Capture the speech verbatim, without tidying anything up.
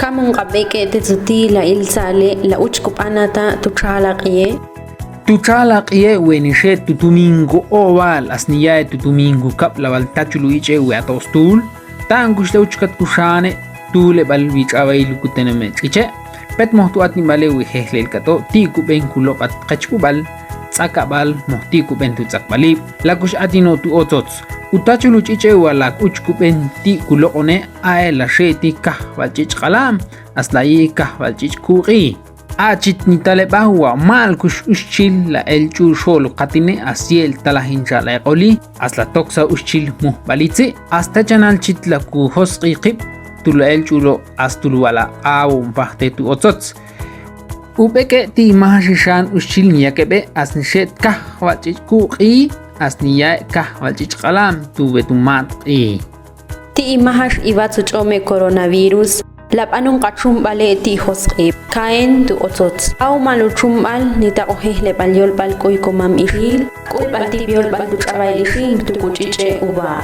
Kamon k'ab'ek'e' te tsuti la iltza'ale' la uchkub'anata' tu txalaq'i'e'. Tu txalaq'i'e' we'nixe'e' tu tuminku'o'wal as niyae' tu tuminkukab'lawal tachul u ich'e' we' ato stuul. Ta'ankux la uchkat kuxaane' tuuleb'al wich'ab'ail kuteneme' ch'iche'. Pet moj tu atnib'ale' we' jejlel k'ato' ti' kub'en kuloq'at qechb'ub'al tz'akab'al moj ti' kub'en tu tz'akb'alib'. La kux atino' tu otsots. U tachul u ch'ich'e' wal la uchkub'en ti' kuloq'one' a'e' la xe'ti kajwal ch'ich' q'ala'am as la yi' kajwal ch'ich' kuq'i. A' chitni taleb'a wa' ma'al kux uxchil la elch'u xo'l u qatine' as ye'el talajinchal'eq'oli as la toksa uxchil mujb'alitzi'. As techanal chit la kujosq'i qib' tu la elch'ulo' as tu la wal aq'awon pajte tu otsots. U b'ek'e' ti' majax ixan uxchil niyakeb'e' as nixe'te kajwal ch'ich' kuq'i as niyae' kajwal ch'ich' q'ala'am tu we' tu matq'i. Ti' majax iwatz u ch'o'me coronavirus la b'anon q'atxumb'ale' ti' josq'ib'. Kaen tu otsots. Awma'l u txumb'al nitaq'oj jejleb'al yolb'al k'uy komam ixil k'ulb'al ti' yolb'al tu ch'ab'ail ixin tu kuch'ich'e' uba.